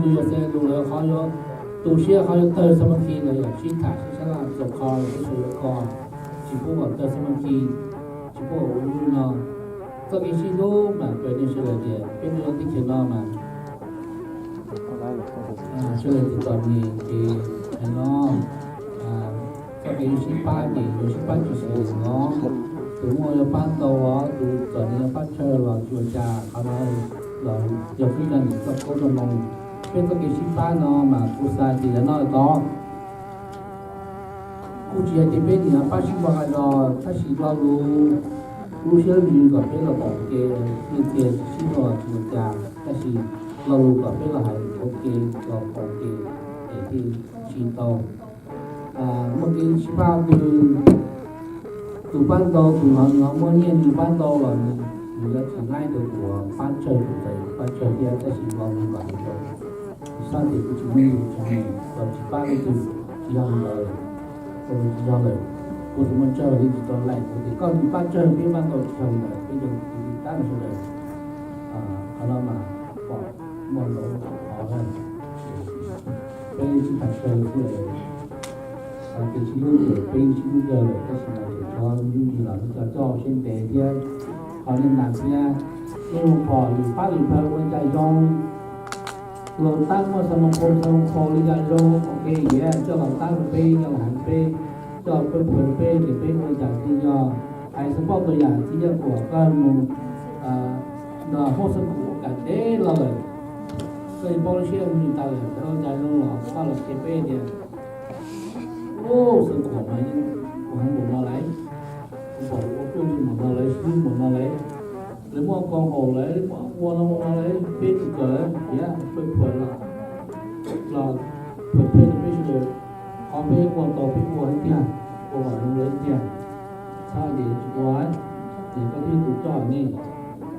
Yog xav lus lawv qhov yuav tu siab qhov yuav tawg xab ma khi los yog sib tham sib sab laj txog qhov lawv sawv yuav kho, tsis pub kom tawg xab ma khi, tsis pub kom ua lub no. Txoj kev sib hlub mas kawg nej sawv daws tias peb tuaj teb chaws no mas sawv daws tus txom nyem ces hais no, txoj kev sib pab ces yuav sib pab tsis txhaum no. Tus muaj yuav pab ntau, tus txom nyem yuav pab tsawg los tsis ua cas, qhov no los yog peb cov niam txoj koob txoj moo. Peb txoj kev sib pab no mas kuv xav tias yog no tod, kuj tsis yog tias peb niaj pab sib npaug hais los tab sis lo lus, lub siab ntsws kom peb los pom kev, nyiaj txiag tsis sib npaug los tsis ua cas tab sis lo lus kom peb los hais ua ke los pom kev es thiaj tsis tau muaj kev sib pab. Tus pab ntau tus no nws ho muaj nyiaj nws pab ntau los nws yuav tsis laib rau tus pab tsawg, tus pab tsawg thiab, tab sis lo lus kom hais rau sab tias kuv tsis muaj nyiaj tsis muaj, los tsis pab leej twg, tsis yog li ntawd, tsis yog lawm. Kuv tus muaj tsawg li tsis tau laim, kuv tias koj tus pab tsawg peb pab ntau tsis yog li ntawd, peb cov kwv tij tab no sawv daws, qhov no mas pom muaj ntau qhov na. Peb sib tham tsawg xwb, ces sib hlub ces peb sib hlub kawg lawm, tab sis mas tseem tshuav me ntsis los coj coj siab ntev thiab, qhov nej nas thiab, nej mus pom lwm pab lwm pawg ua cas zoo, los tab muaj xav mus qhau xav mus qhau li cas zoo, ok, coj los tab rau peb, coj los hais peb, coj peb phuav rau peb ces peb ua cas thiaj yog. Hais xav poj tus yam txiv yog kuam koj mus nrog hmoob xeeb khuam ua kam deb los lawm, koj yeej paub lub siab nws tas lawm, ua cas zoo los koj los qhia peb tias, ub, xeeb khuam mas yeej ua heev npaum no lawm, kuv pom ua tuaj npaum no lawm, sib npaum no lawm, lawv muaj koom haum lawm, muaj ua no ua no lawm, peb tsis kawm thiab peb phuav los, los phuav peb rau peb sawv daws, qhov peb ua tau peb ua tiag, ua kom zoo lawv tiag. Txhob tias tsis ua, ces koj twb tus coj nej,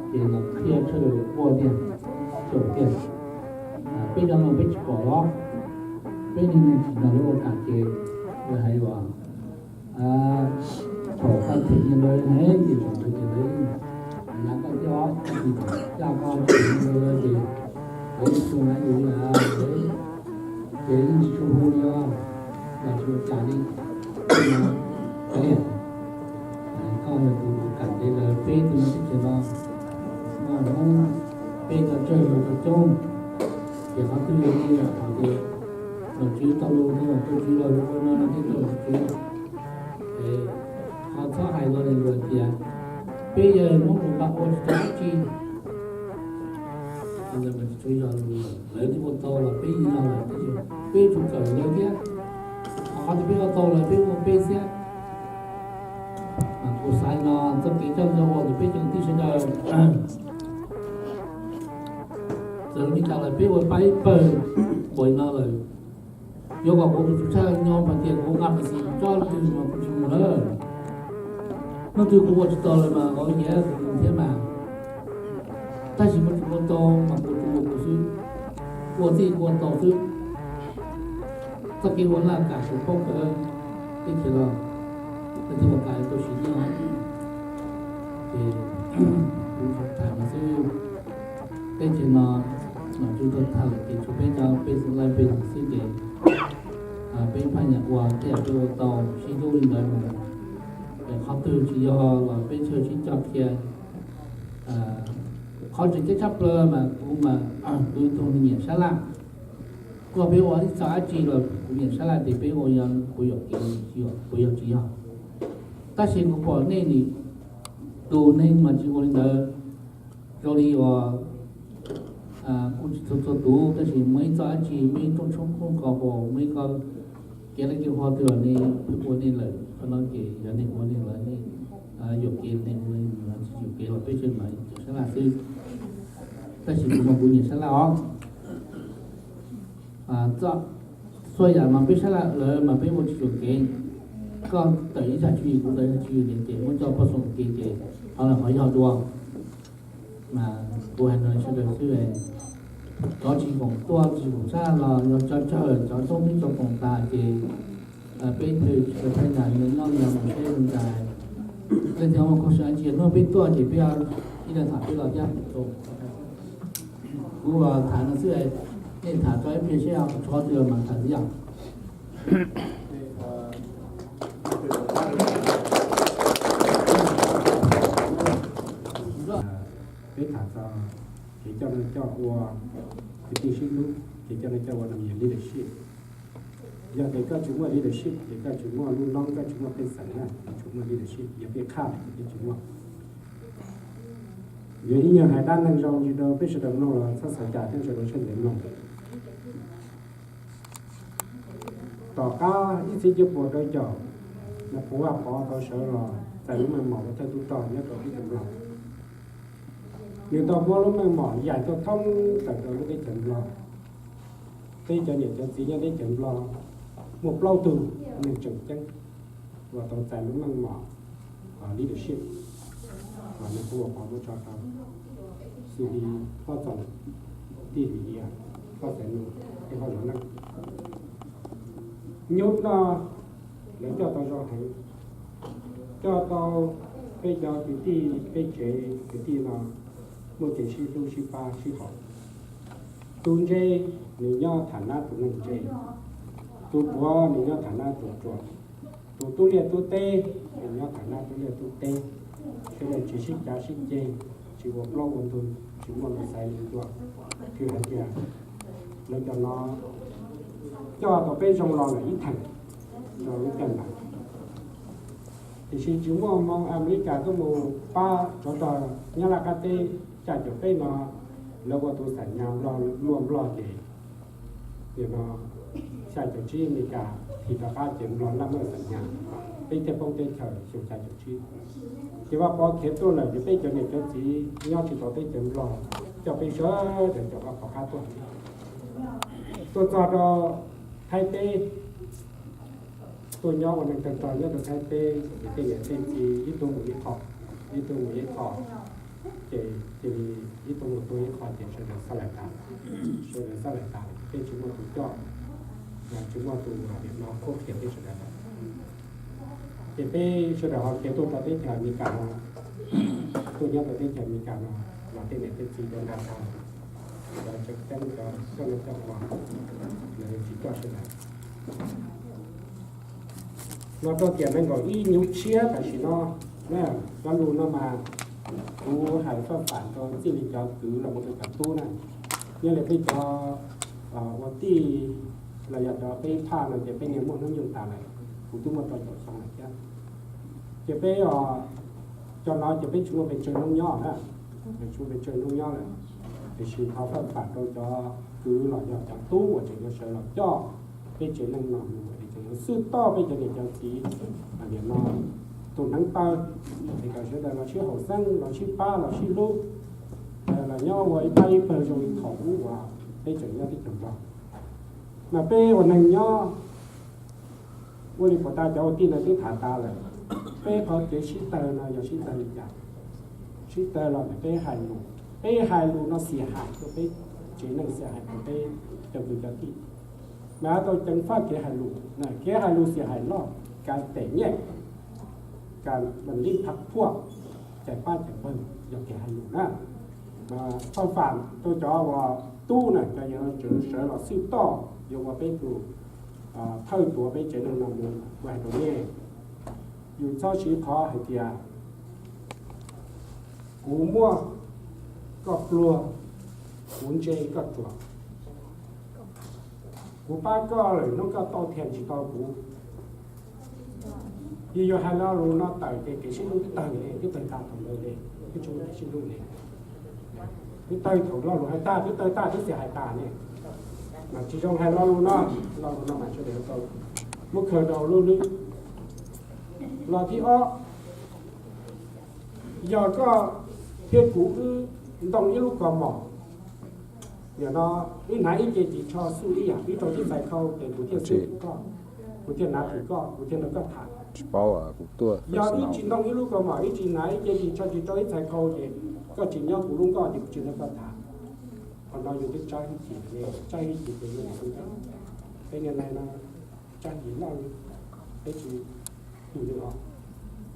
ces los qhia tshaj ua tiag, txhaum tiag. Peb cov no peb tsis pom los, peb niaj hnub tsis nrog lawv ua kam ces lawv hais uas thaum koj them nyiaj lawv heev ces thaum ntawd ces lawv hais tias koj thiab os, tab sis thaum caj koj them nyiaj lawv ces lawv tsis tshua hais yus li, ces yeej tsis tshua hu li os, los tsis ua cas li. Koj yog tus kam ntev lawm, peb tus no teb chaws no muaj Hmoob, peb cov tsawg los cov coob, ces qhov twg yog li hais tias nom tswv tau lus no los tuaj tswv los ua no no thiaj tau nom tswv. Ho txhob hais lo lus tias peb yog Hmoob tus npaj ua tsis tau dab tsi. Lawv twb ua tau los peb yeej yog lawm, peb tsuas kawm lawv thiab. Qhov tias peb ua tau lawm peb ua peb thiab. Kuv xav no txoj kev coj nrog ua ntawm peb cov kwv tij sawv daws, txawm li cas lawm peb ua pab ib pawg npaum no lawm. Yuav kom kuv tus tub tshaj nyob mas tias kuv nqa pes xis tsob leej twg mas kuv tsis mus lawm. Leej twg kuv ua tsis tau lawm mas nkaus nyiam kuv mus thiab mas. Tab sis kuv tsis ua tau mas kuv tsuas ua kuv xwb, ua txij kuv ua tau xwb. Txoj kev ua laj kam kuv paub kawg, teb chaws los leej twg ua kam tau sim nyiaj. Ces kuv tham no xwb, teb chaws no nom tswv tau tham lawm ces tshuav peb cov pej xeem laij pej xeem xwb ces peb pheej nyiam ua tej yam peb ua tau sib hlub li ntawd mus. Qhov twg tsis yog los peb sib coj qhia. Qhov tseem ceeb tshaj plaws mas kuv mas kuv tus nyiam sab laj, kuj peb ua ib txoj dab tsi los kuv nyiam sab laj tias peb ua, kuv yuam kev, kuv yog tsis yog. Tab sis kuv pom nej nim tus neeg mas tsis ua li ntawd, zoo li uas kuj tsis txhua txhua tus, tab sis muaj ib txoj dab tsi, muaj ib rooj tshoob koob ko, muaj ib qho kev laj kev huam twg los nej ua nej lawm, qhov no ces yog nej ua nej lawm, nej yuam kev, nej ua nej lawm, tsis yuam kev los peb tseem mas cov sab laj xwb. Tab sis kuv mas kuv nyiam sab laj os. Txhua yam mas peb sab laj lawm mas peb ua tsis yuam kev. Koj tawm ib zaj tswv yim, kuv tawm ib zaj tswv yim, ces muab coj poj xoom ua ke ces qhov no qhov yog dua. Mas kuv hais no sawv daws xwb, cov tsis koom tuaj tsis koom tshaj los yog cov tsawg, cov toob peb tso koom tas ces peb thawj tsis tau thaj nas nyob nyob mus seb zoo cas. Leej twg muaj khuj sij hawm ntsis hnub peb tuaj ces peb ib leeg tham peb los thiab. Kuv tham no xwb, Tham tso ib pliag seb tshuav twg mas tham ntxiv yom. Peb tham txog kev coj neeg coj ua kwv tij sib hlub, kev coj neeg coj ua nam yim leadership. Yog tias koj tsis muaj leadership ces koj tsis muaj lub noob, koj tsis muaj pej xeem na, koj tsis muaj leadership, yog peb qhaj ces peb tsis muaj. Yog ib nyuag hais dab neeg zoo li rau peb sawv daws mloog los txhob xav cas thiab sawv daws sawv daws mloog. Tom qab ib txhiab cuaj puas rau caum, Nais Phoo Vaj Pov tau sawv los txais lub meej mom ua thawj tub rog nyob rau teb chaws Nplog. Nws tau muab lub meej mom yaim tuaj thoob plaws rau lub teb chaws Nplog. Peb cov niam cov txiv nyob teb chaws Nplog muaj plaub tug neeg tseem ceeb uas tau txais lub meej mom leadership uas Nais Phoo Vaj Pov muab tso rau, xws li Phob Txoos Tij Lis Dias, Phob Xais Nus, thiab Phob Zuag Leej. Nyub no lawv coj tau zoo heev, coj tau peb cov kwv tij peb tsev kwv tij no muaj kev sib hlub sib pab sib haum. Tus ntse nws nyob tham nab tus neeg ntse, tus ruam nws nyob tham nab tus ruam, tus tub liaj tub teb nws nyob tham nab tub liaj tub teb. Sawv daws tsis sib cav sib ceg, tsis ua plaub ua ntug, tsis muaj lus xaiv lus ncua, twb hais tias lawv cov no coj tau peb zoo los lawm ib theem rau lub caij ntawd. Tiam sis tsis muaj hmoo Amelikas tuaj mus pab tsov rog Nyab Laj qab teb xya caum peb no, lawv ua tus xam nyas Nplog luaj Nplog ces nim no xya caum tsib Amelikas thim rov qab ces Nplog laj muaj xam nyas, peb thiaj poob teb chaws xyoo xya caum tsib. Ces Vaj Pov khiav tuaj lawm ces peb cov niam cov txiv nyob tsis tau teb chaws Nplog coj peb sawv daws cov Vaj Pov qab tuaj, tuaj txog rau Thaib teb, tuaj nyob ua neeg tag rog nyob rau Thaib teb, ces tej niam tej txiv ib tug mus ib qho, ib tug mus ib qho, ces cia li ib tug mus tua ib qho ces sawv daws xav laim tas, sawv daws xav laim tas, peb tsis muaj tus coj, tsis muaj tus nim no qhuab qhia peb sawv daws lawm. Ces peb sawv daws ho khiav tuaj rau teb chaws Amelikas no, tuaj nyob rau teb chaws Amelikas no, los tej niam tej txiv cov nkag tag, cov tseem ceeb cov coj neeg coj ua, lawv tsis coj sawv daws. Los rau tiam nees nkaum ib nyuag tshiab tam sim no, cov lus no mas kuv hais faj fam rau txij li cov kwv los mus rau cov tub na, nyob li peb cov ua tij los yog cov peb ib phaj no ces peb niaj muaj hnub nyoog tas lawm, kuv twb muaj rau caum xyoo lawm thiab. Ces peb cov no ces peb tsis muaj pes tsawg hnub nyob na, peb tsis muaj pes tsawg hnub nyob lawm. Tiam sis thov faj fam rau cov kwv los yog cov tub uas tseem yuav sawv los coj peb tsev neeg no mus es tseem yuav xwb toj peb cov niam cov txiv nim no tus hneev taw, es kom sawv daws los sib haum xeeb, los sib pab, los sib hlub, los nyob ua ib pab ib pawg zoo li thaum ub uas peb tseem nyob teb chaws Nplog. Mas peb ua neeg nyob, ua li puas tas cov ua tij no twb tham tas lawm, peb qhov kev sib tawg no yog sib tawg li cas? Sib tawg los peb hais lus, peb hais lus no xiam hais rau peb tsev neeg, xiam hais rau peb cov kwv cov tij. Mas tau ceev faj kev hais lus, kev hais lus xiam hais loj, kas tes nyej, kas lij phaj phuaj, cais pab cais pawg yog kev hais lus na. Mas faj fam rau cov uas tub na, cov yuav sawv los xwb toj yuav ua peb tus thawj tuav peb tsev neeg no mus, kuv hais rau nej, yus txhob siv qhov hais tias kuv muaj koj pluag, kuv ntse koj ruam, kuv pab koj lawm hnub koj tau thiaj tsis tau kuv. Yus yog hais lo lus no tawm ces kev sib hlub twb tawg li, twb tawg tas thaum ntawd li, twb tsis muaj kev sib hlub li. Twb tawg thaum lo lus hais tag, twb tawg tag twb tsis hais tas li. Mas tsis zoo hais lo lus no, lo lus no mas sawv daws tau muab khaws rau lub hlwb. Lo thib ob, yog koj thiab kuv wb ntoo ib lub kaus mom, nim no wb hnav ib ce ris tsho xwj ib yam, wb rau ib txhais khau ces kuv thiaj xwj koj, kuv thiaj hnav ris koj, kuv thiaj nrog koj tham. Yog wb tsis ntoo ib lub kaus mom, wb tsis hnav ib ce ris tsho, tsis rau ib txhais khau ces koj tsis nyob kuv lub nkoj ces kuv tsis nrog koj tham. Qhov no yus twb tsab hwj chim, tsab hwj chim ces yus peb niag neeg no tsab hwj chim loj li, peb tsis tu li os.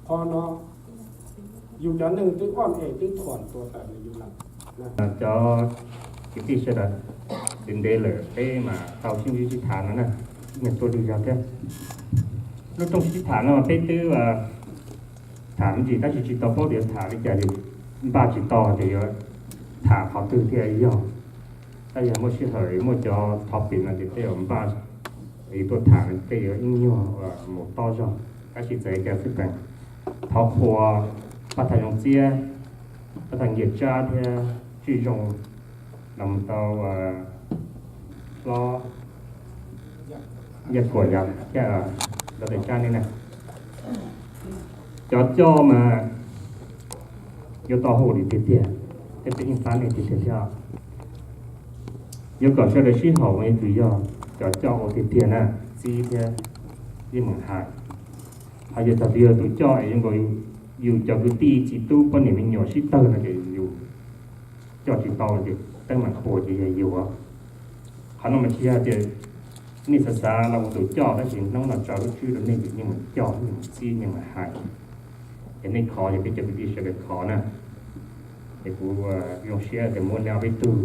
Qhov no yus cov neeg twb ob es twb thuam tuag tawm li yus lawm. Cov kwv tij sawv daws, Ntev ntev lawm peb mas tau sib ntsib sib tham no na, ib nyuag tuaj dig zog thiab. Lub rooj sib tham no mas peb twb tham me ntsis tab sis tsis tau paub tias tham li cas, npaj tsis tau tias yuav tham qhov twg thiaj yog. Tab yog muaj sij hawm muaj cov topic no ces tej zaum npaj, yus tuaj tham tej yuav ib nyuag mus tob zog, tab sis txawm li cas xwb peem thov qhuas pab tham zoo txiab, pab tham nyiam tsab thiab tswj zoo los mus tau hlob Yaj Khuam thiab Doctor Tsab ne na. Cov coj mas yuav tau hauj lwm tiag tiag, thiab peb yeej pab nej tiag tiag thiab. Yuav kom sawv daws sib haum mas yuav tsum yog cov coj ua tiag tiag na, txib thiab yeej meem hais. Ho yog thaum twg yog tus coj es zoo nkaus yus cov kwv tij txiv tub poj niam me nyuam sib tawg no ces yus coj tsis tau ces teeb meem qhuas ces yog yus. Qhov no mas tsis yog tias nej xav xav los ua tus coj, tab sis hnub no tso lub tswb rau nej ces nej mus coj, nej mus txib, nej mus hais. Ces nej khov ces peb cov kwv tij sawv daws khov na. Ces kuv zoo siab tias muaj nej ob peb tug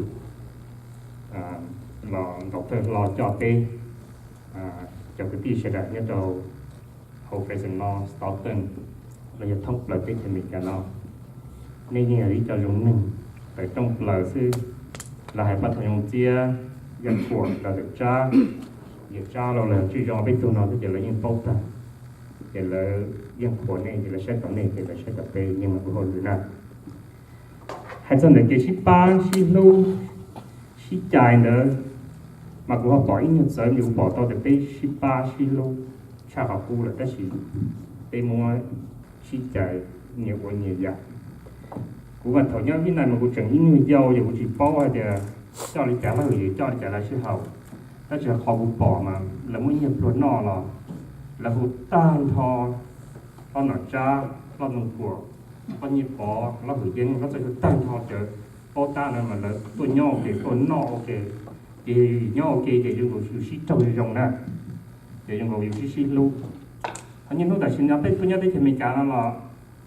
los ntaus thawj hlo coj peb cov kwv tij sawv daws nyob rau hauv Fresno, Stockton los yog thoob plaws teb chaws Amelikas no. Nej yeej yog ib co zoo neeg tawm rooj plaws xwb. Los hais pab tham zoo txiab, Yaj Khuam, Doctor Tsab, Yaj Tsab los lawv tswj zoo peb tug no xwb ces lawv yeej paub tag. Ces lawv yeej qhuas nej ces lawv saib tau nej ces lawv saib tau peb yeej ua hauj lwm na. Hais txog ntawm kev sib pab sib hlub sib cais ntawd mas kuv ho pom ib nyuag txawv, kuv pom tau tias peb sib pab sib hlub tshaj qhov qub lawm tab sis peb muab sib cais nyias ua nyias yam. Kuv mas thaum nyob Vib Nais mas kuv tseem ib nyuag yau ces kuv tsis paub hais tias coj li cas, lawv hwm yus coj li cas lawv sib haum. Tab sis qhov kuv pom mas lawv muab ib nyuag pluag noj los lawv hu tag nrho hlob Nom Tsab, hlob Ntxoov Kuam, hlob Nyiaj Pov, hlob Hwm Yeeb, hlob Txawj Xyooj, tag nrho cov paub tab no mas lawv tuaj nyob ua ke, tuaj noj ua ke. Ces yus nyob ua ke ces zoo nkaus yus sib raug zoo na, ces zoo nkaus yus sib sib hlub. Ho niaj hnub tam sim no peb tuaj nyob teb chaws Amelikas no los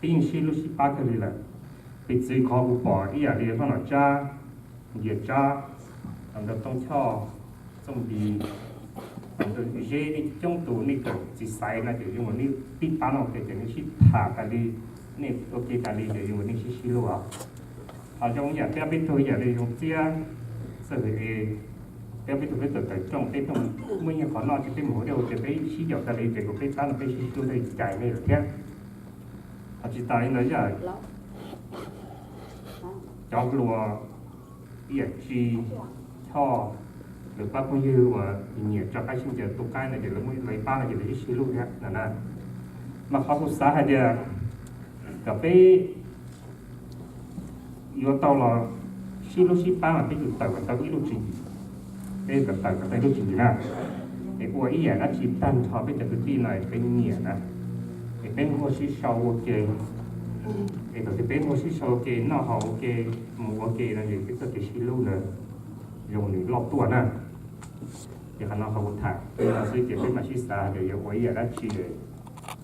peb yeej sib hlub sib pab kawg li lawm. Piv txwv qhov kuv pom ib yam li hlob Nom Tsab, Nyiaj Tsab, Nraug Tooj Choj, Txooj Npis, Zeb, nej coob tus nej kawm txiv xaiv no ces zoo nkaus nej pib pab no ces nej sib tham tas li, nej ua ke tas li ces zoo nkaus nej sib sib hlub os. Ho zoo yam peb ob peb tug yam li Zoo Txiab, Xawj Hwm Es, peb ob peb tug peb tawm tawm rooj peb tuaj muaj ib nyuag qhov noj ces peb mus ua dej ua ke peb sib yaum tas li ces kuv peb pab no peb sib hlub thiaj li cais nej lawm thiab. Ho tsis tas li ntawd yam cov hluas ib yam Tsis, Choj, lawv pab phooj ywg uas nyiam tso qaib sib ncaws tu qaib no ces lawv muaj lawv ib pab no ces lawv sib sib hlub thiab no na. Mas qhov kuv xav hais tias kom peb yuav tau los sib hlub sib pab mas peb yuav tawm kom tau ib lub tswv yim, peb yuav tawm kom tau ib lub tswv yim na, es ua ib yam dab tsi tag nrho peb cov kwv tij no es peb nyiam na, es peb nquag sib sau ua ke, es thaum twg peb nquag sib sau ua ke noj haus ua ke mus ua ke no ces peb txoj kev sib hlub ntawd zoo nws loj tuaj na. Ces qhov no qhov kuv tham no xwb ces peb mam sib xav hais tias yuav ua ib yam dab tsi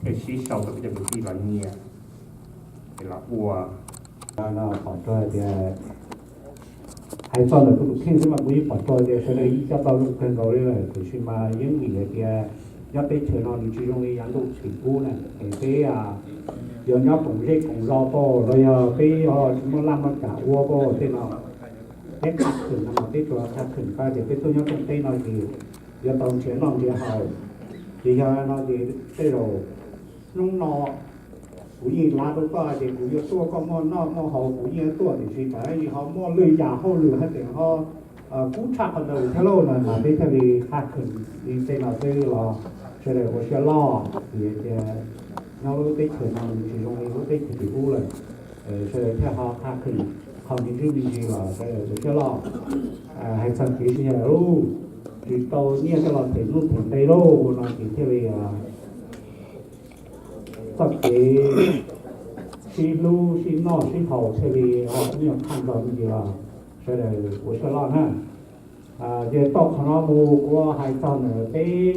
thiaj sib sau tau peb cov kwv tij los nyiam es los ua. No pom tau hais tias hais txog ntawm kuv tus kheej xwb mas kuv yeej pom tau tias sawv daws yeej coj tau zoo kawg nkaus li lawm, tiam sis mas yeej vim hais tias nyob teb chaws no nws tsis zoo li yav ntuj txhim ub na, es peb yog nyob koom zej koom zos pab los yog peb ho tsis muaj laj muaj kam ua pab tej no, peb qhab khwm no mas peb tsuas qhab khwm pab tias peb tuaj nyob rooj teb no ces yuav tau nrhiav noj nrhiav haus. Ces yog no ces tej zaum hnub no kuv yeej lav rau koj hais tias kuv yuav tuaj, koj muaj noj muaj haus kuv yeej tuaj, tiam sis tam sim no ho muaj lwm yam hauj lwm hais tias ho kub tshaj qhov ntawd thiab lauj no mas peb thiaj li qhab khwm li tej no xwb los sawv daws ua siab loj, vim tias nyob lub teb chaws no nws tsis zoo li lub teb chaws tim ub lawm, sawv daws thiaj ho qhab khwm qhov me ntsis me ntsis los sawv daws ua siab loj. Hais txog kev sib yaum lauj, tsis tau nyiaj coj los them nuj them nqi lauj no ces thiaj li txoj kev sib hlub sib noj sib haus thiaj li ho ib nyuag qhaj nrog me ntsis los sawv daws ua siab loj na. Ces tau qhov no mus kuv hais txog ntawm peb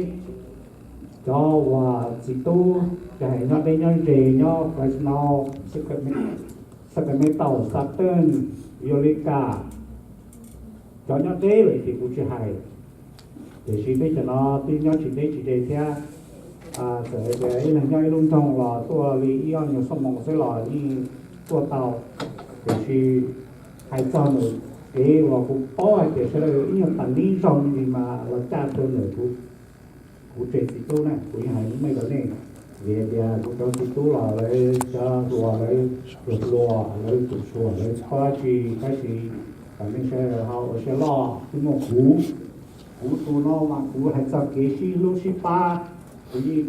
cov uas txiv tub, ces hais nyob deb nyob ze nyob Fresno, Sacramento, Stockton, Eureka, Cov nyob deb lawm ces kuv tsis hais, tiam sis peb cov no twb nyob tsis deb tsis ze thiab. Txawm hais tias ib leeg nyob ib lub nroog los tuaj li ib ob nyuag xuab moos xwb los yeej tuaj tau. Tiam sis hais txog ntawm kev uas kuv paub hais tias sawv daws ib nyuag tas nib zog me ntsis mas los caj rau ntawm kuv, kuv tsev txiv tub na, kuv yeej hais meej rau nej. Vim tias kuv cov txiv tub los lawv cov hluas, lawv hluas hluas, lawv tus hluas lawv paub dab tsi, tab sis kom nej sawv daws ho ua siab loj, twb muaj kuv. Kuv tus no mas kuv hais txog kev sib hlub sib pab, kuv yeej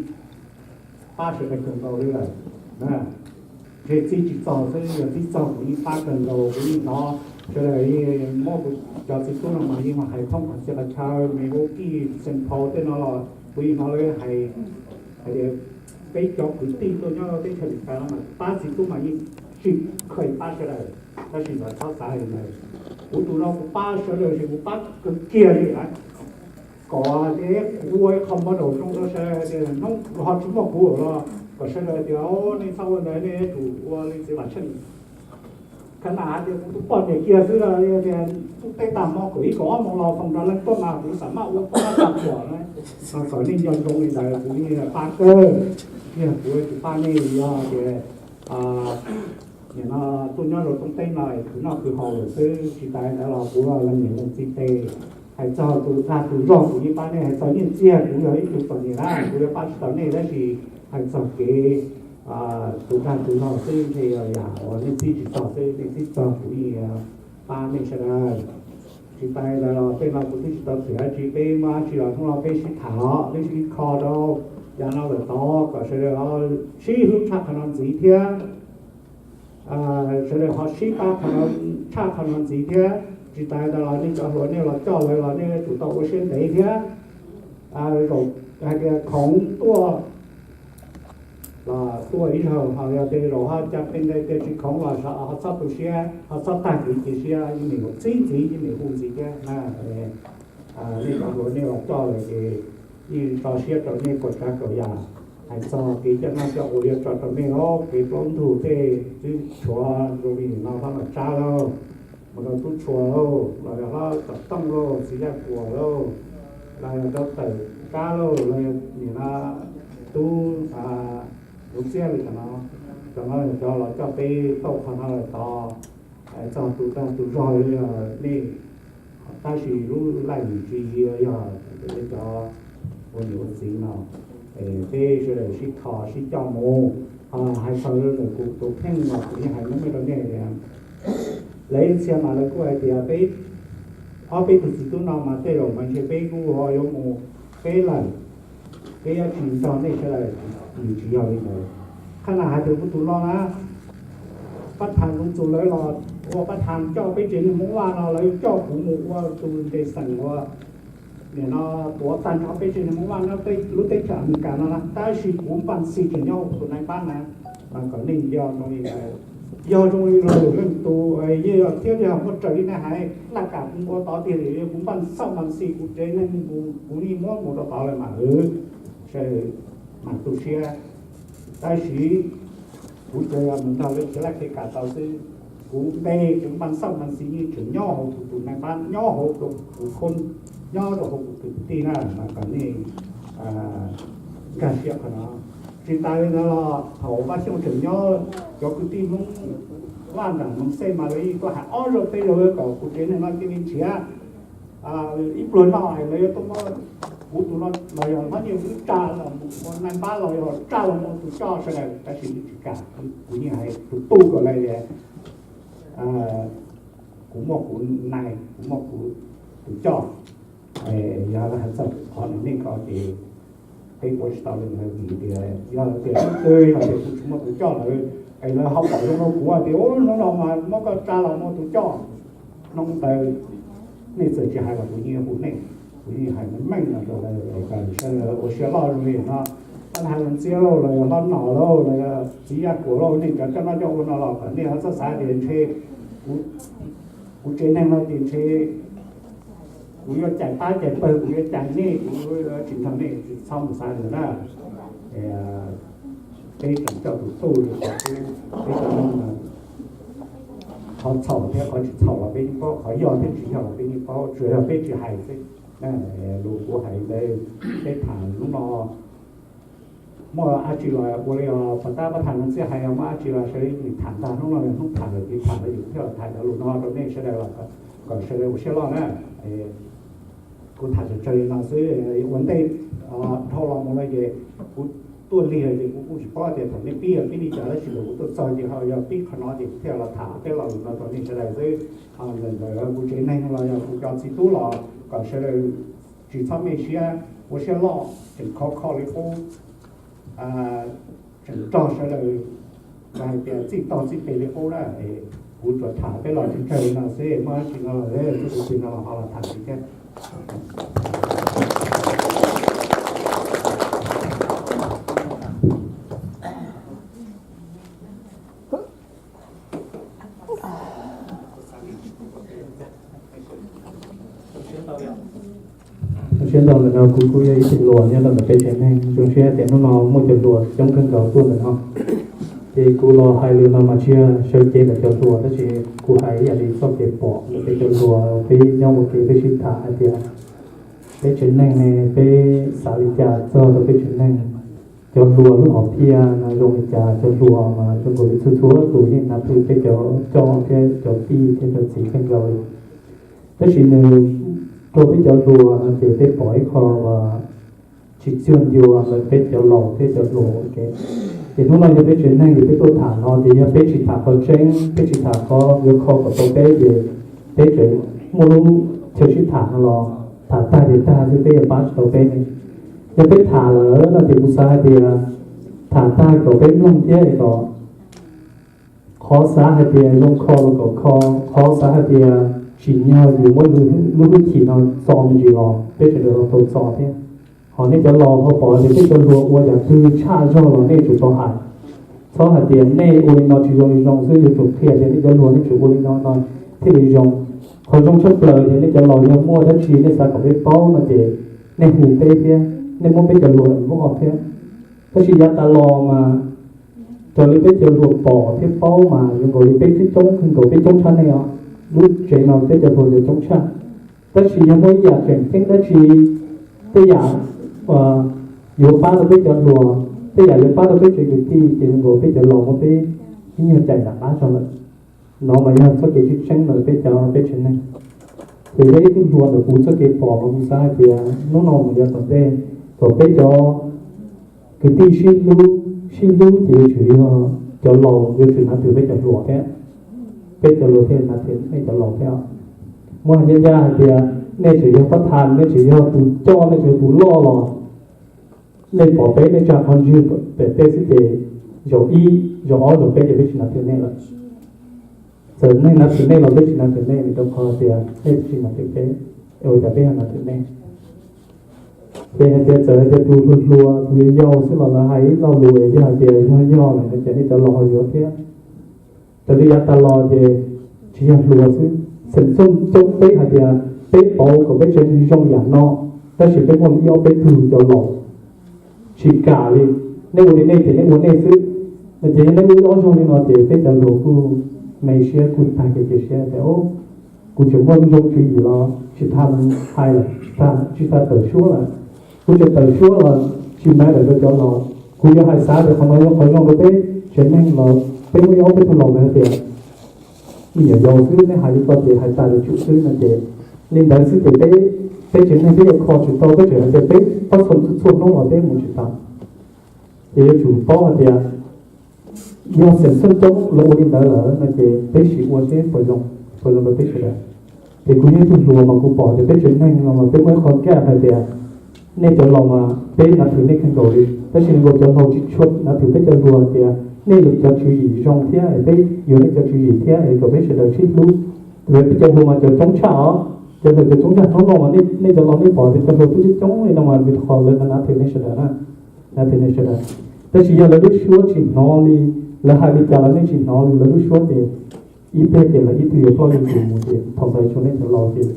pab sawv daws kawg nkaus li lawm. Ntshe txij tsis txog xwb, yog txij txog kuv yeej pab kawg nkaus, kuv yeej hnov sawv daws muab kuv cov txiv tub no mas yeej hais thoob qhov txhia qhov chaw, me vaub kij xeem phau tej no los kuv yeej hnov lawv hais, hais tias peb cov kwv tij tuaj nyob teb chaws Amelikas no mas pab txiv tub mas yeej tsis kheev pab sawv daws, tab sis lawv txhob xav li ntawd. Kuv tus no kuv pab sawv daws ces kuv pab kawg kiag li lawm. Kom tias kuv ua ib qho npau taws zoo rau sawv daws tias hnub ho tsis muaj kuv los kom sawv daws tias nej txhob ua ntawd, nej yuav tsum ua li txiv Vam Tsheej. Khab na hais tias kuv tus poj niam kiag xwb los tias tub teb tag hmo kaum ib kaum ob moos los foom nrov leej tuaj mas kuv xam maj ua poj tag tuam na. Kom nej nco ntsoov li ntawd, kuv yeej pab kawg, yog kuv tsis pab nej yog tias nim no tuaj nyob rau toob teb no khwv noj khwv haus lawm xwb, tsis tas li ntawd los kuv leej niam leej txiv tes. Hais txog tus dag tus zog kuv yeej pab nej, hais txog nyiaj txiag kuv yog ib tug txom nyem na kuv yuav pab tsis tau nej, tab sis hais txog kev tus dag tus zog xwb ntshe yog yam uas nej txib tsis txog xwb, nej txib txog kuv yeej pab nej sawv daws. Tsis tas li ntawd los tej no kuv twb tsis tau xwm dab tsi, peb muaj dab tsi los hnub no peb sib tham os, peb sib kho rau yav no lawm tod kom sawv daws sib hlub tshaj qhov no ntxiv thiab. Sawv daws ho sib pab qhov no tshaj qhov no ntxiv thiab. Tsis tas li ntawd los nej cov hluas nej los coj lawv los nej yuav tsum tau ua siab ntev thiab. Zaum hais tias khoom tuaj los tuaj ib zaug, ho yog tias zaum ho cas pes ntes tias tsis khoom los ho txhob tu siab, ho txhob tag kev cia siab, yeej meem hu txib ntxiv, yeej meem hu ntxiv thiab na. Nej cov hluas nej los coj lawm ces yeej tso siab rau nej kaum tsav kaum yam. Hais txog kev coj noj coj ua yuav tso rau nej os, kev plaub ntug tej twb tshuav zoo li no hlob Nom Tsab lauj, mus rau Tub Tshua lauj, los yog hlob Tsom Tooj lauj, txiv Yaj Kuam lauj, los yog rau Tawm Tsab lauj, los yog nim no Tub Nuv Txiab li no, cov no yog cov los coj peb tau qhov no lawm tod. Txog tus dag tus zog li nej, tab sis lub laj yim tsis yog cov ua niam ua txiv no, peb sawv daws sib kho sib coj mus. Hais txog ntawm kuv tus kheej los kuv yeej hais meej meej rau nej tias, lawv ib txhia mas lawv kuj hais tias peb ob peb tug txiv tub no mas tej zaum mas ntshe peb kuj ho yuav mus peb lawm, peb yuav tsis nrog nej sawv daws, nws tsis yog li ntawd. Qhab na hais tias kuv tus no na, pab thas Zoov Txus lawv los ua pab thas coj peb tsev neeg Hmoob Vaj no, lawv coj kuv mus ua tus ntes xeem ua nim no tuav tag nrho peb tsev neeg Hmoob Vaj nyob lub teb chaws Amelikas no na, tab sis kuv npaj xis tseem nyob hauv tus nai npab na. Mas kom nej nco zoo li ntawd, yog zoo li luag lwm leej tus yeej yog thiab yog muaj raws li nej hais, laj kam kuv ua tod tiag li, kuv npaj xauj npaj xis kuv tsev neeg kuv yeej muab mus rau tod lawm mas, sawv daws mam tu siab. Tab sis kuv tsuas yog mus nrog lawv khiav laj khiav kam tau xwb. Kuv npe kuv npaj xauj npaj xis yeej tseem nyob hauv kuv tus nai npab, nyob hauv rau kuv khoob, nyob rau hauv kuv tus kwv tij na, mas kom nej nkag siab qhov no. Tsis tas li ntawd los thaum Vaj Xyooj tseem nyob, cov kwv tij Hmoob Vaj nram Moos Xej mas lawv yeej tuaj hais ob zaug peb zaug kom kuv tsev neeg no cia li nrhiav ib pluag no lawv yuav tuaj muab kuv tus no los yog hlob Nyiaj Vwb tsa los mus ua nai npab los yog tsa los mus ua tus coj sawv daws, tab sis nws tsis kam. Kuv yeej hais tus tu kom lawv tias kuv muaj kuv nai, kuv muaj kuv tus coj. Yog hais txog qhov nej ko ces peb ua tsis tau li ntawd vim tias yog tias twg yog tias kuv tsis muaj tus coj lawm, es lawv ho pom zoo rau kuv tias ub hnub no mas muab koj tsa los muaj tus coj, hnub ntawd nej txawm tsis hais los kuv yeej hu nej. Kuv yeej hais meej meej no rau lawv kom sawv daws ua siab loj zoo li no. Pab thas Zoov Txiab lauj, los yog hlob Nom lauj, los yog txiv Yaj Kuam lauj, nej cov coj noj coj ua no los kom nej ho txhob xav tias ntshe kuv tsev neeg no ces ntshe kuv yuav cais pab cais pawg, kuv yuav cais nej, kuv yuav tsis nrog nej, txhob mus xav li na. Peb tseem coj tus tuj li qhov peb cov Hmoob no, Qhov txhaum thiab qhov tsis txhaum los peb yeej paub, qhov yog thiab tsis yog los peb yeej paub, tsuas yog peb tsis hais xwb. Lus kuv hais ntawd, peb tham hnub no muaj dab tsi los ua li os, pas tab pab tham no txij hais muaj dab tsi los sawv daws tham ntag, hnub no yog hnub tham lawm, ces tham lawm ces kuv thiaj los tham cov lus no rau nej sawv daws los kom sawv daws ua siab loj na. Kuv tham tsawg tsawg li no xwb, ua ntej dhau los mus no ces kuv tuaj lig lawm ces kuv kuj tsis paub tias thaum nej pib yog pib li cas, tab sis thaum kuv tuaj txog ces ho yog pib qhov no ces kuv thiaj los tham peb lo lus no rau nej sawv daws xwb. Ntawm kuv tsev neeg los yog kuv cov txiv tub los kom sawv daws tsis txhob mej siab, ua siab loj, tseem khov kho li qub, tseem nrog sawv daws hais tias txij tog txij pes li qub na. Kuv tsuas tham peb lo tsawg tsawg li no xwb, muaj dab tsi no los txuj tus txiv no los ho los tham tsis thiab. Zoo siab ntau ntawm no kuv kuj yog ib tug hluas nyob rau ntawm peb tsev neeg. Zoo siab tias hnub no muaj cov hluas coob kawg nkaus tuaj ntawm no. Ces kuv los hais lus no mas tsis yog sawv cev ntawm cov hluas, tab sis kuv hais ib yam li txoj kev pom ntawm peb cov hluas, peb nyob ua ke peb sib tham hais tias peb tsev neeg ne, peb xav li cas txog rau peb tsev neeg. Cov hluas lub hom phiaj no zoo li cas, cov hluas mas zoo nkaus li txhua txhua tus yeej hnav pw peb cov coj thiab cov tij thiab cov txiv kawg nkaus li. Tab sis nws rau peb cov hluas no ces peb pom ib qho uas tsis txuag ncua ntawm peb cov laus thiab cov hluas ua ke. Ces hnub no yog peb tsev neeg ces peb tuaj tham no ces yog peb tsis tham qhov tseeb, peb tsis tham qhov yuav kho kom tau peb ces peb tseem muaj lub chaw sib tham no los tham tag ces tag xwb, peb yuav pab tsis tau peb ne. Yog peb tham lawm no ces kuv xav hais tias tham tag kom peb mloog thiab es kom qhov xav hais tias zoo kho los kom kho, qhov xav hais tias tsim nyog yus muab lub hwj chim no txo me ntsis los peb sawv daws ho tau txo thiab. Ho nej cov laus ho pom tias peb cov hluas ua yam twg tshaj zog los nej tsum tau hais. Txhob hais tias nej ua li no tsis zoo li zoo xwb, yuav tsum qhia tias nej cov hluas nej tsum ua li no no thiaj li zoo. Qhov zoo tshaj plaws tias nej cov laus yog muaj dab tsi nej xav kom peb paub no ces nej hu peb thiab, nej muab peb cov hluas inbox thiab. Tab sis yav tas los mas raws li peb cov hluas pom thiab paub mas zoo nkaus li peb coob coob kawg nkaus, peb coob tshaj nej os. Lub tsev no peb cov hluas yuav coob tshaj. Tab sis yog muaj ib yam tseem ceeb dab tsi, tej yam yuav pab tau peb cov hluas, tej yam yuav pab tau peb tsev kwv tij ces zoo nkaus peb cov laus muab peb ib nyuag cais nram qab tso lawm. No mas yog txoj kev tseeb tseeb ntawm peb cov peb tsev neeg. Ces yog ib tug hluas ntawm kuv txoj kev pom mas kuv xav hais tias hnub no mus yav tom ntej kom peb cov kwv tij sib hlub, sib hlub ces yuav tsum yog cov laus yuav tsum hnav twg peb cov hluas thiab, peb cov hluas thiaj hnav twg nej cov laus thiab. Muab hais ncaj ncaj hais tias nej tseem yog pab tham, nej tseem yog tus coj, nej tseem yog tus loj los nej pom peb, nej tsa qhov ntswg pem peb xwb ces zaum ib, zaum ob, zaum peb ces peb tsis hnav twg nej lawm. Txawm nej hnav twg nej los peb tsis hnav twg nej, vim rau qhov tias nej tsis hnav twg peb, ua cas peb hnav twg nej? Ces hais tias txawm hais tias tus hluas hluas tus yau yau xwb los lawv hais ib lo lus yog hais tias yog yog lawm no ces nej cov laus ho yuav thiab. Raws li yav tas los ces tsis yog hluas xwb, xeem txheej coob peb hais tias peb pauv kom peb tsev neeg zoo yam no, tab sis peb muaj li ib ob peb tug cov laus tsis kam li, nej ua li nej ces nej ua nej xwb. No ces yog nej ua ib ob zaug li no ces peb cov hluas kuj me siab kuj tag kev cia siab tias kuv tseem muaj zoo tswv yim los tsis tas hais lawm, tsis tas tawm suab lawm. Kuv tseem tawm suab los tsis matter rau cov laus. Kuv yuav hais xav tias qhov no yog qhov zoo rau peb tsev neeg los peb muaj ib ob peb tug laus lawv hais tias me nyuam yaus xwb, nej hais li ko ces hais tas li tsum xwb no ces li ntawd xwb ces peb, peb tsev neeg peb yuav kho tsis tau, peb tseem hais tias peb pab txhua txhua hnub los peb mus tsis tau. Ces yuav tsum paub hais tias yog xeem txheej coob lawv ua li ntawd lawm no ces peb sim ua seb puas zoo, puas zoo rau peb sawv daws. Ces kuv yog ib tug hluas mas kuv pom tias peb tsev neeg no mas peb muaj ib qho gap hais tias nej cov laus mas peb hnav twg nej kawg nkaus li, tab sis nkaus cov laus tsis tshua hnav twg peb cov hluas tias nej cov tswv yim zoo thiab es peb yuav nej cov tswv yim thiab es kom peb sawv daws sib hlub. Vim peb cov hluas mas cov coob tshaj os, cov hluas cov coob tshaj hnub no mas nej cov laus nej pom tias cov hluas twb coob li no mas vim qhov lawv hnav twg nej sawv daws na, hnav twg nej sawv daws. Tab sis yog lawv lub suab tsis hnov li, lawv hais li cas los nej tsis hnov li lawv lub suab ces ib pliag ces lawv ib tug yuav ploj yuav tus mus ces thaum ntawd tshuav nej cov laus ces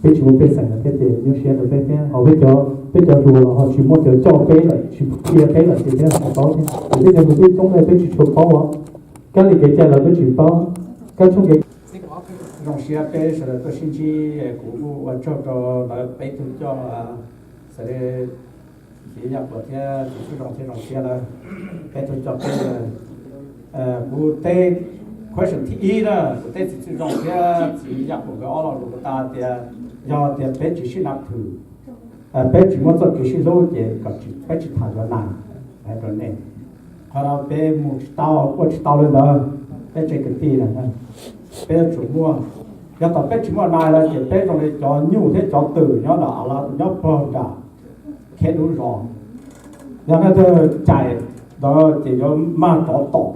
peb tsis muaj pej xeem lawm thiab ces nyuaj siab rau peb thiab. Ho peb cov, peb cov hluas los ho tsis muaj cov coj peb lawm, tsis qhia peb lawm ces peb ho tsis paub thiab. Ces peb cov hluas twb coob thiab peb tsis tshua paub os. Kab li kev cai los peb tsis paub, Koj txhob kev zoo siab peb sawv daws tuaj sib ntsib, kuv kuj ua tsaug rau lawv peb tug coj, xav li txiv Yaj Quas thiab txiv Txwj Zoo thiab zoo siab lawv peb tug coj peb. Kuv teb question thib ib na, kuv teb txiv Txwj Zoo thiab txiv Yaj Quas nkawd ob lo lus, kuv tas tias yog tias peb tsis sib na thwm, peb tsis muaj txoj kev sib hlub ces kom peb tsis tham yuav nas rau nej. Qhov no peb mus tsis tau, ua tsis tau li ntawd, peb tsev kwv tij na, peb yuav tsum muaj. Yog tom peb tsis muaj nas lawm ces peb zoo li cov nyuj thiab cov twm nyob nram, nyob pog nram kheb dub zos. Yog nej twg cais ntawd ces yuav mag rov tom,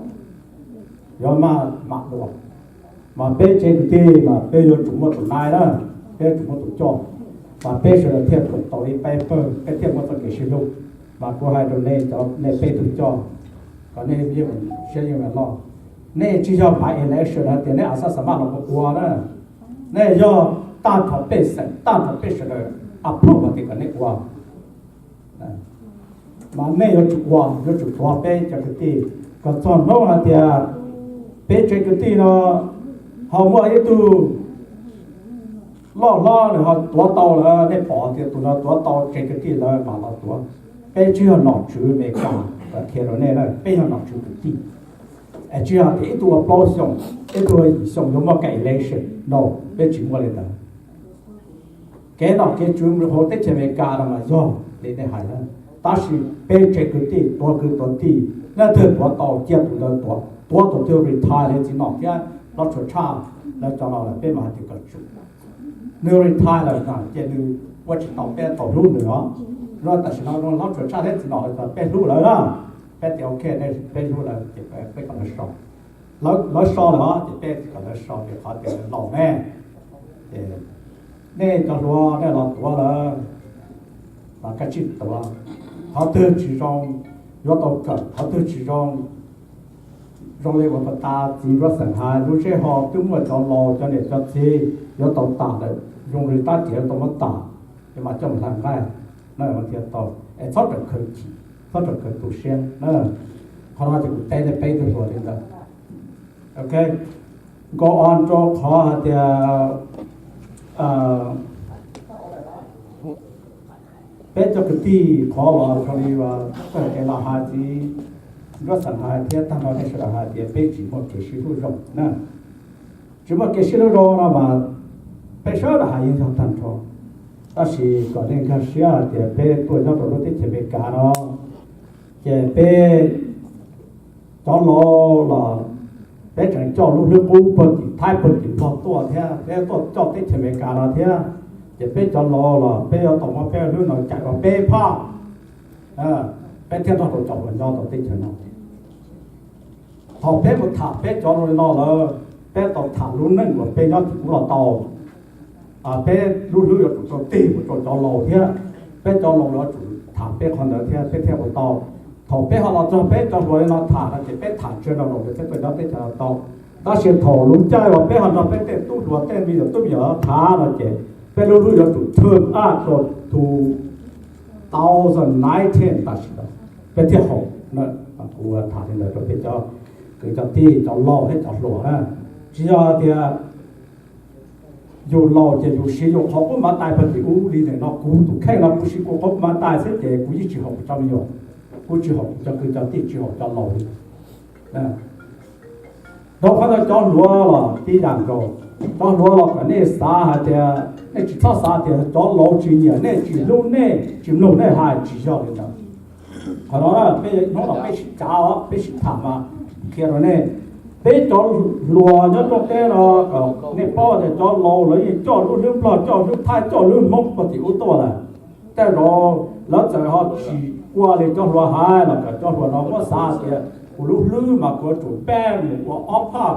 yuav mag mam dua. Mas peb tsev kwv tij mas peb yuav tsum muaj tus nai na, peb yuav tsum muaj tus coj, mas peb sawv daws thiaj koom tau ib peb pawg, peb thiaj muaj txoj kev sib hlub. Mas kuv hais rau nej cov, nej peb tug coj, kom nej yeej siab yeej loj. Nej tsis yog by election hais tias nej a xab xa maj los ua na, nej yog tag nrho pej xeem, tag nrho peb sawv daws approve tias kom nej ua. Mas nej yuav tsum ua, yuav tsum tuav peb cov kwv tij kom txog hnub hais tias peb tsev kwv tij no ho muaj ib tug loj hlob nws ho tuav tau lawm, nej pom tias tus no tuav tau tsev kwv tij lawm mas los tuav. Peb tsis yog nom tswv Amelikas, qhia rau nej na, peb yog nom tswv kwv tij. Es tsis yog tias ib tug ua plaub xyoos, ib tug ua yim xyoos yuav muaj kev election, no, peb tsis muaj li ntawd. Kev nom kev tswv hauv teb chaws Amelikas no mas yog li nej hais na, tab sis peb tsev kwv tij tuav kwv tuav tij, leej twg tuav tau cia tus ntawd tuav, tuav tus twg retire li txiv nom thiab hlob Tshuas Tshaj lawv cov no lawm peb mam hais tias kom tsum. Nws retire lawm na ces nws ua tsis tau, peb tau hlub nws os. Tam sim no hlob Tshuas Tshaj thiab txiv nom lawv peb hlub lawv na, peb tias ok, peb hlub lawv ces peb kom lawv so. Lawv so lawm os ces peb kom lawv so, vim qhov tias lawv laus ne. Ces nej cov hluas nej los tuav lawm, mas koj tsij tuav. Qhov twg tsis zoo yuav tau kawm, qhov twg tsis zoo, zoo li uas puag ta txiv Nruab Xeem hais, lub sij hawm twb muaj cov laus cov niam cov txiv yuav tau tas lawm, zoo li tab tias yuav tau muab tas, es mas coj mus hla nqaij na, thiaj tau. Es txhob rawm khawv chim, txhob rawm khawv tu siab na. Qhov no ces kuv teb nej peb tug hluas li ntawd. Ok, go on rau qhov hais tias peb cov kwv tij qhov uas zoo li uas txawj kev los hais txiv Nruab Xeem hais thiab tag nrho nej sawv daws hais tias peb tsis muaj kev sib hlub zoo na. Tsis muaj kev sib hlub zoo no mas peb sawv daws hais yeej yog tag nrho. Tab sis kom nej nkag siab hais tias peb tuaj nyob rau lub teb chaws Amelikas no ces peb cov laus los peb tseem coj lub hlwb qub puag tim Thaib puag tim Nplog tuaj thiab, peb tuaj coj teb chaws Amelikas no thiab. Ces peb cov laus los peb yuav tau muab peb hlwb no cais ua peb phaj, peb thiaj nrog rau cov hluas nyob rau teb chaws no. Thaum peb mus tham peb cov laus li no lawm, peb tau tham lub neej uas peb nyob tim ub los tau. Peb lub hlwb yuav tsum rau tig mus rau cov laus thiab, peb cov laus yuav tsum tham peb qhov ntawd thiab peb thiaj ua tau. Thaum peb ho los txog peb cov hluas li no tham no ces peb tham tsawg rau laus ces peb tuaj nyob teb chaws no tau. Tab sis thaum lub caij uas peb ho nrog peb tej tub hluas tej me nyuam tub me nyuam tham no ces peb lub hlwb yuav tsum turn up to two thousand nineteen tam sim no peb thiaj haum. Kuv tham li ntawd rau peb cov kwv cov tij cov laus thiab cov hluas na. Tsis yog tias yus laus ces yus siv yus qhov kub mav tais puag tim ub li ntawm no, kuv tus kheej no kuv siv kuv qhov kub mav tais xwb ces kuv yeej tsis haum kuv cov me nyuam, kuv tsis haum kuv cov kwv cov tij, tsis haum cov laus li. Rau qhov ntawd cov hluas los tib yam nkaus, cov hluas los kom nej xav hais tias, nej tsis txhob xav tias cov laus tsis nyiam nej, tsis hlub nej, tsis mloog nej hais, tsis yog li ntawd. Qhov no peb hnub no peb sib cav os, peb sib tham mas qhia rau nej. Peb cov hluas nyob rooj teb no kom nej paub tias cov laus lawv yeej coj lub hlwb Nplog, coj hlwb Thaib, coj hlwb Hmoob puag tim ub tuaj lawm. Tej zaum lawv txawm ho tsis ua li cov hluas hais los kom cov hluas no muab xav tias kuv lub hlwb mas kuv yuav tsum peb mus ua ob phaj,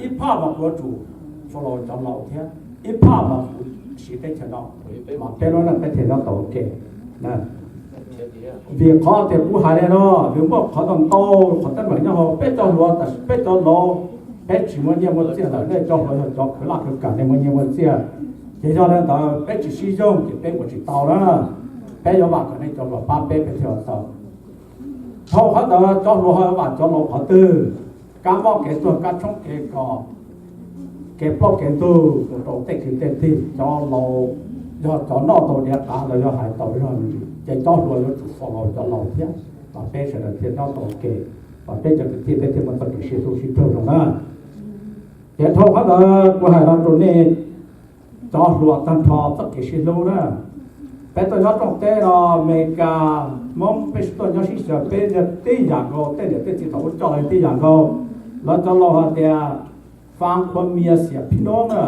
ib phaj mas kuv yuav tsum follow cov laus thiab, ib phaj mas kuv siv teb chaws no, mas peb lub neej peb thiaj nyob tau ua ke. Vim qhov tias kuv hais li no, vim muaj qhov ntau ntau qhov teeb meem nyob hauv peb cov hluas, tab sis peb cov laus peb tsis muaj nyiaj muaj txiaj ntawm nej cov hluas yog cov khwv laj khwv kam nej muaj nyiaj muaj txiaj. Ces yog li ntawd peb tsis sib yoog ces peb ua tsis tau na. Peb yuav vam kom nej cov hluas pab peb, peb thiaj ua tau. Dhau qhov ntawd cov hluas ho yuav vam cov laus qhov twg? Kab mob kev tuag kab tshoob kev kos, kev plaub kev ntug mus rau tej kwv tej tij, cov laus, yog cov noj tau diav qav los yog hais tau zog, ces cov hluas yuav tsum follow cov laus thiab, los peb sawv daws thiaj nyob tau ua ke, los peb cov kwv tij peb thiaj muaj txoj kev sib hlub sib raug zoo na. Ces dhau qhov ntawd kuv hais no rau nej cov hluas tag nrho txoj kev sib hlub na. Peb tuaj nyob rooj teb no, Amelikas, Hmoob, peb sib tuaj nyob sib xyaw, peb yog tib yam nkaus, tej niam tej txiv thaum ub coj los tib yam nkaus. Lawv cov laus hais tias, fab qhua mia xiam phib noob na.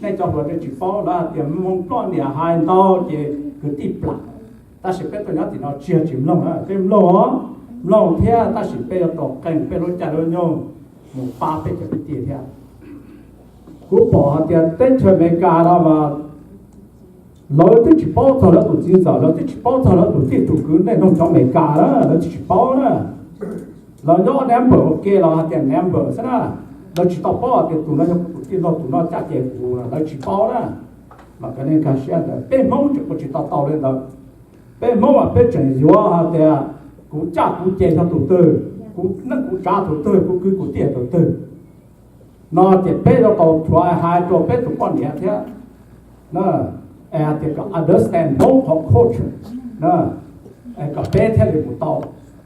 Nej cov hluas nej tsis paub, lawv hais tias moo ploj niam hais ntau ces kwv tij plam. Tab sis peb tuaj nyob tim no tsis yog tsis mloog na, peb mloog, mloog thiab, tab sis peb yuav tau qee peb lub caij lub nyoog mus pab peb cov kwv tij thiab. Kuv pom hais tias teb chaws Amelikas no mas lawv twb tsis paub txog lawv tus txiv ntxawm, lawv twb tsis paub txog lawv tus tij tus kwv, nej mloog cov Amelikas na, lawv twb tsis paub na. Lawv nyob number ua ke los hais tias number xwb na. Lawv tsis tau paub hais tias tus no yog kuv tus tij laug, tus no caj ces kuv, lawv tsis paub na. Mas kom nej nkag siab ntawd, peb Hmoob tseem ua tsis tau tau li ntawd. Peb Hmoob mas peb tseem yuav hais tias kuv caj kuv ces yog tus twg, kuv neej kuv tsav tus twg, kuv kwv kuv tij tus twg. No ces peb yuav tau try hais rau peb tus poj niam thiab, es hais tias kom understand Hmoob qhov culture, kom peb thiaj li mus tau,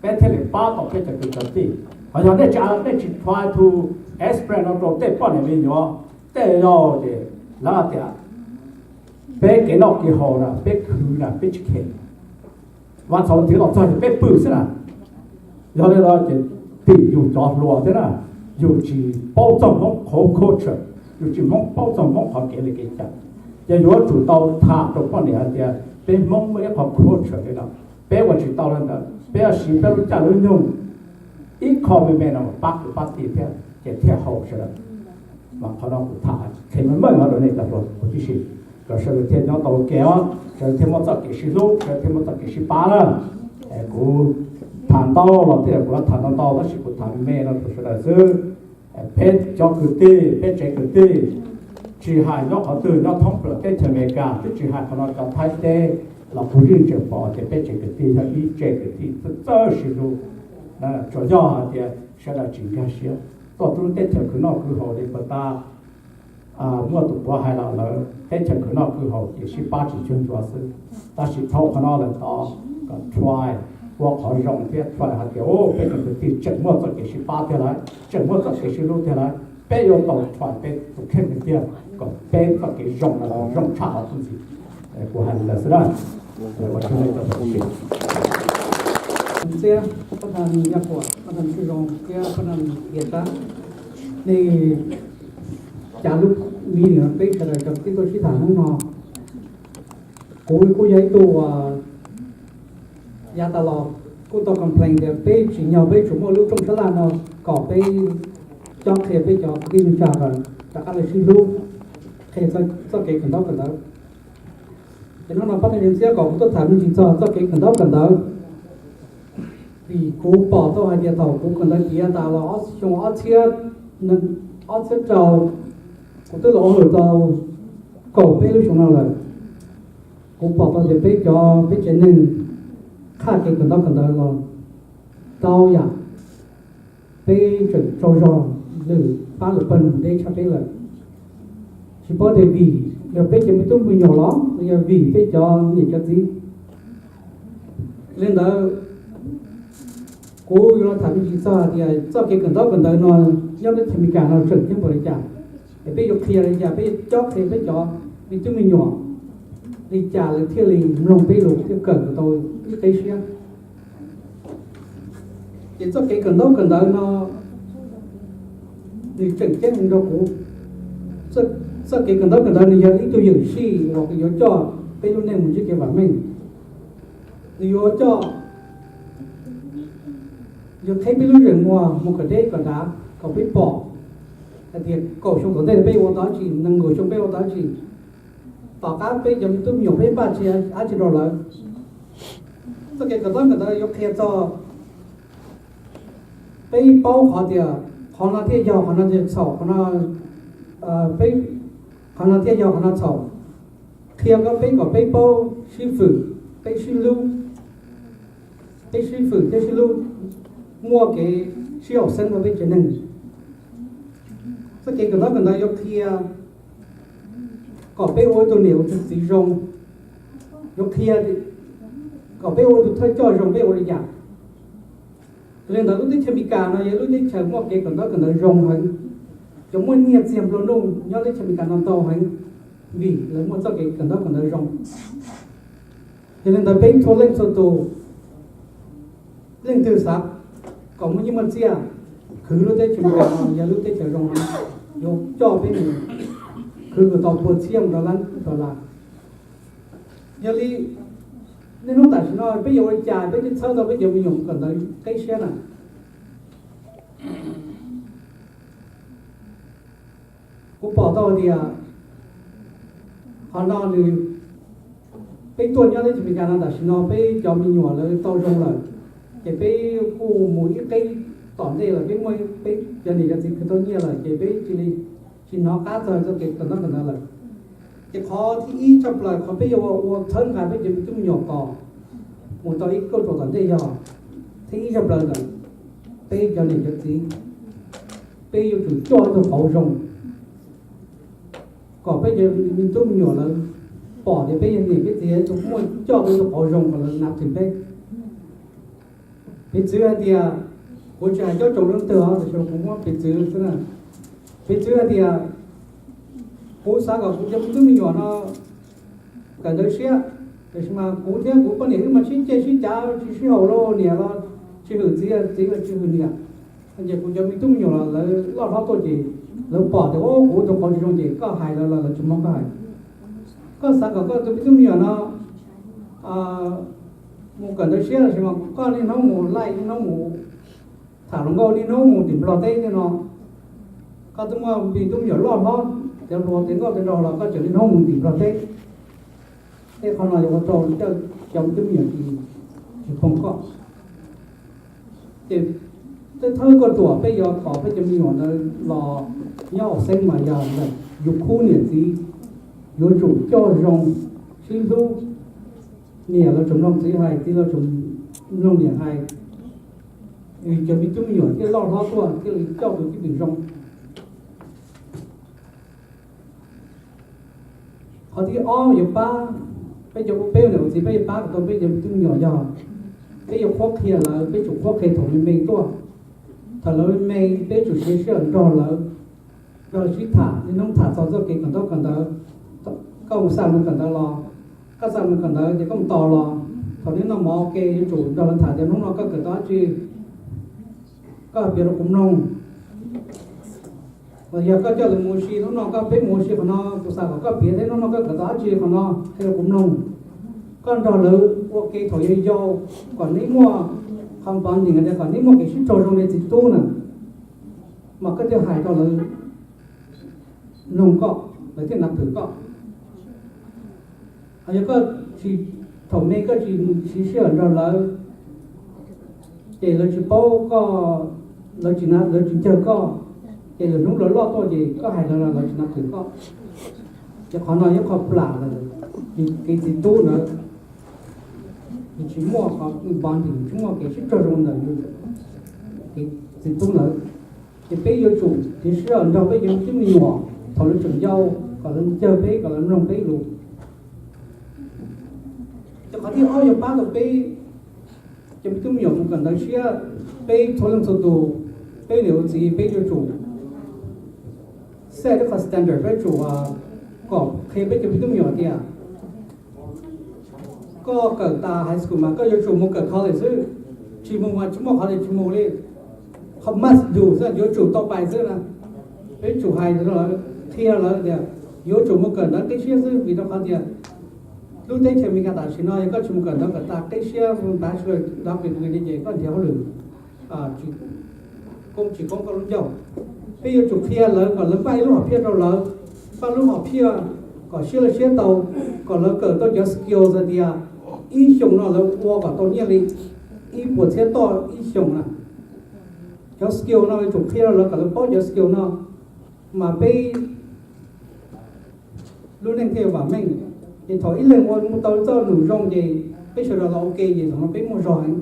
peb thiaj li pab tau peb cov kwv cov tij. Ho yog nej tsis, nej tsis try to explain no rau tej poj niam me nyuam, tej yau ces lawv hais tias peb kev noj kev haus na peb khwv na peb tsis kheev, vas txhaum tiv los txog ces peb pw xwb na. Yog li no ces tim yus cov hluas thiab na, yus tsis paub txog Hmoob qhov culture, yus tsis Hmoob paub txog Hmoob qhov kev li kev cai. Ces yuav tsum tau tham rau poj niam hais tias peb Hmoob muaj ib qhov culture li no, peb ua tsis tau li ntawd, peb yuav siv peb lub caij lub nyoog ib qho me me no pab kwv pab tij thiab ces thiaj haum sawv daws. Mas qhov no kuv tham qhia meej meej no rau nej cov hluas huv tib si, kom sawv daws thiaj nyob tau ua ke os, sawv daws thiaj muaj txoj kev sib hlub, sawv daws thiaj muaj txoj kev sib pab na. Kuv tham ntau los thiab kuv tham ntau ntau tab sis kuv tham me me no rau sawv daws xwb. Peb cov kwv tij, peb tsev kwv tij, tsis hais nyob qhov twg, nyob thoob plaws teb chaws Amelikas, twb tsis hais qhov no cov Thaib teb los kuv yeej tseem pom tias peb tsev kwv tij yog ib tsev kwv tij txawj sib hlub. Tsuas yog hais tias sawv daws tsis nkag siab, tuaj lub teb chaws khwv noj khwv haus li puas tas, muaj tus puav hais los lawm, teb chaws khwv noj khwv haus ces sib pab tsis cuag ntsuav xwb. Tab sis thaum qhov no lawm tod kom try ua qhov zoo thiab try hais tias peb cov kwv tij tseem muaj txoj kev sib pab thiab lawm, tseem muaj txoj kev sib hlub thiab lawm, peb yuav tau try peb tus kheej tiag kom peb txoj kev zoo no zoo tshaj qhov txuj ntxiv. Kuv hais li ntawd xwb na. Ua tsaug nej cov phooj ywg. Ntxiab, pab thas Yaj Kuam, pab thas Tshwj Zoo thiab pab thas Tias Tsab, nej cav lub meeting no peb sawv daws cov kwv tij tuaj sib tham hnub no. Kuv kuj yog ib tug uas yav tas los kuj tau complain tias peb tsim nyog peb tsuas muaj lub rooj sab laj no kom peb cob qhia peb cov kwv tij neej tsa kom rov qab los sib hlub, qhia txoj kev kawm ntaub kawm ntawv. Ces hnub no pab thas Yeej Txiab kom kuv tuaj tham me ntsis txog txoj kev kawm ntaub kawm ntawv, vim kuv pom tau hais tias thaum kuv kawm ntawv tiav tas los xyoo ob txhiab, ob txhiab rau, kuv twb los ua hauj lwm tau kaum peb lub xyoo no lawm. Kuv pom tau tias peb cov, peb tsev neeg qhaj kev kawm ntaub kawm ntawv los ntau yam, peb tseem tsaug zog lwm pab lwm pawg mus deb tshaj peb lawm. Tsis paub tias vim yog peb cov me tub me nyuam los yog vim peb cov niam cov txiv. Li ntawd, kuv yuav los tham me ntsis txog hais tias txoj kev kawm ntaub kawm ntawv no nyob teb chaws Amelikas no tseem ceeb npaum li cas, es peb yuav qhia li cas, peb yuav cob qhia peb cov me tub me nyuam li cas lawv thiaj li mloog peb lus thiaj kawm tau ib qib siab. Ces txoj kev kawm ntaub kawm ntawv no nws tseem ceeb rau kuv. Txoj kev kawm ntaub kawm ntawv nws yog ib tug yeem sij uas yuav coj peb lub neej mus ntsib kev vam meej. Nws yuav coj, yuav qheb peb lub zeem muag mus kom deb kom dav kom peb pom hais tias kaum xyoo tom ntej peb ua tau dab tsi, nees nkaum xyoo peb ua tau dab tsi, tom qab peb cov me tub me nyuam peb npaj tsis dab tsi rau lawv. Txoj kev kawm ntaub kawm ntawv yuav qhia txog peb paub qhov tias qhov no thiaj yog, qhov no thiaj txhaum, qhov no, peb, qhov no thiaj yog, qhov no txhaum. Qhia kom peb, kom peb paub sib fwm, peb sib hlub, peb sib fwm thiab sib hlub, muaj kev sib haum xeeb rau peb tsev neeg. Txoj kev kawm ntaub kawm ntawv yuav qhia kom peb ua tus niam ua tus txiv zoo, yuav qhia kom peb ua tus thawj coj zoo peb ua li cas. Yog li ntawd lub teb chaws Amelikas no yog lub teb chaws muaj kev kawm ntaub kawm ntawv zoo heev, cov muaj nyiaj txiag nplua nuj nyob teb chaws Amelikas no ntau heev vim lawv muaj txoj kev kawm ntaub kawm ntawv zoo. Yog li ntawd peb txhua leej txhua tus, leej twg xav kom muaj nyiaj muaj txiag, khwv lub teb chaws Amelikas no yog lub teb chaws zoo heev, yuav coj peb mus khwv kom tau pua txhiab mus rau lab dollar. Yog li niaj hnub tam sim no peb yuav ua li cas peb thiaj txhawb tau peb cov me nyuam kawm ntawv qib siab na? Kuv pom tau tias qhov no nws, peb tuaj nyob teb chaws Amelikas no tam sim no peb cov me nyuam lawv tau zoo lawm, ces peb kuj mus ib qib tom ntej lawm, peb muaj peb cov niam cov txiv khwv tau nyiaj lawm ces peb cia li tsis hnov qab txog txoj kev kawm ntaub kawm ntawv lawm. Ces qhov thib ib tshaj plaws qhov peb yuav ua txhawb nqa peb cov me tub me nyuam kom mus tau ib kauj ruam tom ntej yog, thib ib tshaj plaws ntawm peb cov niam cov txiv, peb yuav tsum coj ib tug qauv zoo kom peb cov me tub me nyuam lawv pom tias peb yog niam peb txiv tus muaj coj peb tus qauv zoo kom lawv nav twm peb. Piv txwv hais tias, kuv tsis hais cov tsoom leej twg os, tab sis kuv muab piv txwv xwb na. Piv txwv hais tias, kuv xav kom kuv cov me tub me nyuam no kawm ntawv siab, tab sis mas kuv thiab kuv poj niam wb mas sib cav sib cav tsis sib haum los niam los tsis hwm txiv, txiv los tsis hwm niam. Ces kuv cov me tub me nyuam los lawv loj hlob tuaj ces lawv pom tias kuv tus qauv tsis zoo ces koj hais lawv los lawv tsis mloog koj hais. Koj xav kom koj tus me tub me nyuam no mus kawm ntawv siab los sis mas koj niaj hnub mus laij, niaj hnub mus tham hluas nkauj, niaj hnub mus tim Nplog teb tej no, koj twb muaj me tub me nyuam loj hlob, cov hluas tiav nkauj tiav nraug los koj tseem niaj hnub mus tim Nplog teb. Tej qhov no yuav ua rau cov me tub me nyuam tsis pom koj. Ces tej thawj kauj ruam peb yuav kom peb cov me nyuam ntawd los nyob hauv xeeb mas yog ntawm yus khub niam txiv yuav tsum coj zoo, sib hlub, niam los tsum mloog txiv hais, txiv los tsum mloog niam hais, cov me tub me nyuam thiaj loj hlob tuaj thiaj li coj tus cwj pwm zoo. Qhov thib ob yuav pab, peb cov, peb ua niam ua txiv peb yuav pab kom tau peb cov me tub me nyuam yog peb yuav qhuab qhia lawv, peb tsum qhuab qhia thaum me me tuaj. Thaum lawv me me peb tsum siv sij hawm nrog lawv, nrog lawv sib tham, niaj hnub tham txog txoj kev kawm ntaub kawm ntawv. Koj mus xa mus kawm ntawv los, koj xa mus kawm ntawv ces koj mus tos los, thaum neb noj mov ua ke yuav tsum nrog lawv tham tias hnub no koj kawm tau dab tsi, koj piav rau kuv mloog. Los yog koj coj lawv mus ua si, hnub no koj, peb mus ua si qhov no, kuv xav kom koj piav thiab hnub no koj kawm tau dab tsi qhov no qhia rau kuv mloog. Koj nrog lawv ua ke thaum yau yau, kom neb muaj qhov bonding tias kom neb muaj kev sib raug zoo li txiv tub na, mas koj thiaj hais rau lawv mloog koj, lawv thiaj nov thwm koj. Ho yog koj tsis, thaum me koj tsis siv sij hawm nrog lawv, ces lawv tsis paub koj, lawv tsis na, lawv tsis ncawg koj, ces lwm hnub lawv loj tuaj ces koj hais lawv los lawv tsis nov thwm koj. Ces qhov no yog qhov plam lawm, kev txiv tub ntawd, nws tsis muaj qhov bonding, tsis muaj kev sib raug zoo ntawm kev txiv tub ntawd. Ces peb yuav tsum siv sij hawm nrog peb cov me tub me nyuam thaum lawv tseem yau, kom lawv ncawg peb, kom lawv mloog peb lus. Ces qhov thib ob yog pab tau peb cov me tub me nyuam mus kawm ntawv siab, peb txhua leej txhua tus, peb niam ua txiv peb yuav tsum set qhov standard, peb tsum kom qhia peb cov me tub me nyuam tias koj kawm tas high school mas koj yuav tsum mus kawm college xwb, tsis mus mas tsis muaj qhov twg tsis mus li. Qhov must do xwb, yuav tsum tau pais xwb na. Peb tsum hais rau lawv, qhia lawv tias yuav tsum mus kawm ntawv qib siab xwb, vim rau qhov tias lub teb chaws Amelikas tam sim no yog koj tsis mus kawm ntawv kom tas qib siab, bachelor, doctorate li ces koj nrhiav hauj lwm tsis koob koj lub ncauj. Peb yuav tsum qhia lawv kom lawv npaj ib lub hom phiaj rau lawv, npaj lub hom phiaj kom siab lawv siab tau, kom lawv kawm tau cov skills hais tias ib xyoos no lawv ua kom tau nyiaj li ib puas txhiab toj ib xyoos na. Cov skill no yuav tsum qhia rau lawv kom lawv paub cov skill no, mas peb lub neej thiaj vam meej. Ces thaum ib leeg ua tau txoj num zoo ces peb sawv daws los ua ke ces thaum no peb muaj zog heev.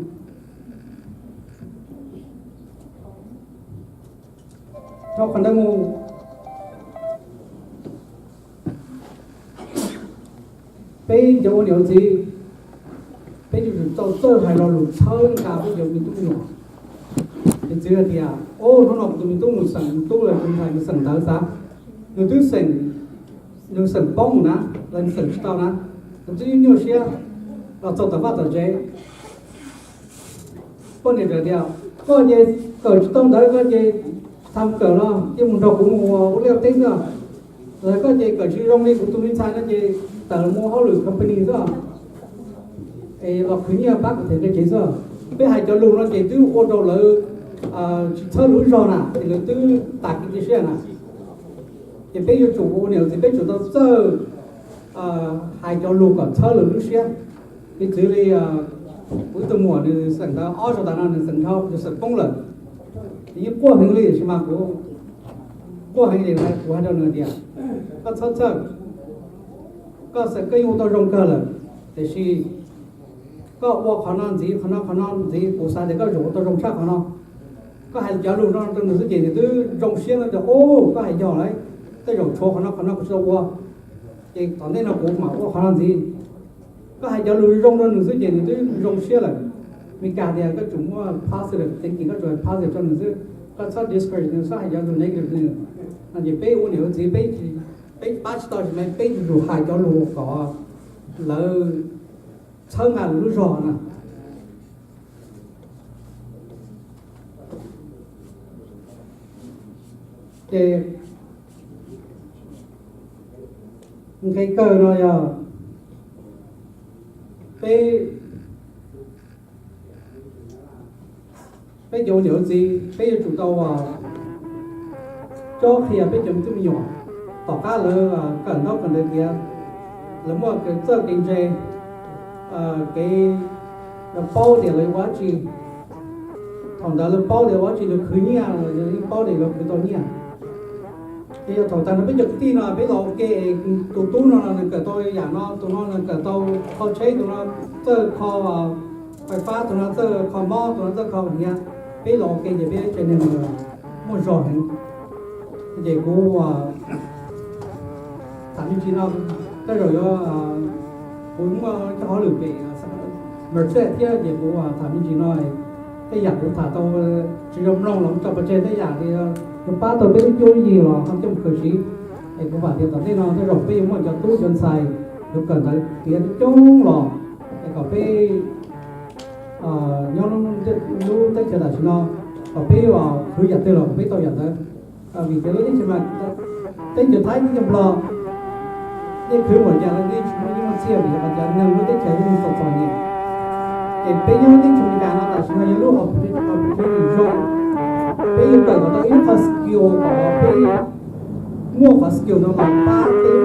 Dhau qhov ntawd mus, Peb cov ua niam ua txiv, peb yuav tsum tau txawj hais lo lus txhawb nqa peb cov me tub me nyuam. Piv txwv hais tias, o, hnub no kuv tus me tub mus xeem tub lawm, kuv ntxhais mus xeem ntawv xav, nws twb xeem, nws xeem poob na, los nws xeem tsis tau na, nws twb nyuaj siab los txog tom vaj tom tsev. Poj niam tias, koj ces kawm tsis tau ntawv, koj ces tham kawm los cia mus nrog kuv mus ua liaj teb xwb, los koj ces kawm tsis zoo li kuv tus me ntxhais no ces tawm mus ua hauj lwm company xwb, es los khwv nyiaj pab kuv them nqi tsev xwb. Peb hais cov lus no ces twb ua rau lawv tsis txhawb lub zog na, ces lawv twb tas kev cia siab na. Ces peb yuav tsum ua niam txiv peb tsum tau txawj hais cov lus kom txhawb lawv lub siab. Piv txwv li kuv ib tug muam nws xeem ntawv ob zaug tas no nws xeem dhau, nws xeem poob lawm. Nws yeej quaj heev li, tiam sis mas kuv quaj heev li, kuv hais rau nws tias, koj txhob txhawj, koj xeem koj yeej ua tau zoo kawg lawm, tiam sis koj ua qhov no ntxiv, qhov no qhov no ntxiv, kuv xav tias koj yuav ua tau zoo tshaj qhov no. Koj hais cov lus no rau nws xwb ces nws twb zoo siab no tias, o, koj hais yog lawm, tej zaum tshuav qhov no qhov no kuv tsis tau ua, ces tom ntej no kuv mam ua qhov no ntxiv. Koj hais cov lus zoo rau nws xwb ces nws twb zoo siab lawm. Meskas tias koj tsum muaj positive thinking, koj tsum hais positive rau nws xwb, koj txhob discourage nws, txhob hais cov lus negative rau nws. No ces peb ua niam ua txiv peb pab tsis tau, tsis mas peb yuav tsum hais cov lus kom lawv txhawb nqa lawv lub zog na. Ces nqe kawg no yog peb, peb cov ua niam ua txiv peb yuav tsum tau cob qhia peb cov me tub me nyuam. Tom qab lawv kawm ntaub kawm ntawv tiav, lawv muaj kev txawj kev ntse, kev, lawv paub tias lawv ua dab tsi. Thaum ntawd lawv paub tias ua dab tsi lawv khwv nyiaj, lawv yeej paub tias lawv khwv tau nyiaj. Ces yog thaum tag no peb cov kwv tij no peb los ua ke, tus tub no nws kawm tau yam no, tus no nws kawm tau kho tsheb, tus no txawj kho fais fab, tus no txawj kho mob, tus no txawj kho hniav. Peb los ua ke ces peb tsev neeg muaj zog heev. Ces kuv tham me ntsis no, tej zaum yuav, kuv muaj cov hauj lwm pem Merced thiab ces kuv tham me ntsis no, tej yam kuv tham tau tsis zoo mloog los tso pov tseg, tej yam li yuav pab tau peb lub cuab lub yig los ho coj mus khaws siv. Es kuv vam tias tom ntej no tej zaum peb yuav muaj cov tub cov ntxhais yuav kawm ntawv tiav coob los, es kom peb nyob lub teb chaws tam sim no, kom peb khwv yam twg los kom peb tau yam ntawd. Vim tias lub teb chaws mas, teb chaws Thaib teb chaws Nplog, nej khwv npaum cas los nej tsis muaj nyiaj muaj txiaj, vim hais tias neeg lub teb chaws yeej txom txom nyem. Ces peb nyob lub teb chaws Amelikas no tam sim no yog lub opportunity zoo, peb yuav kawm kom tau ib qho skill kom peb muaj qhov skill no los pab peb lub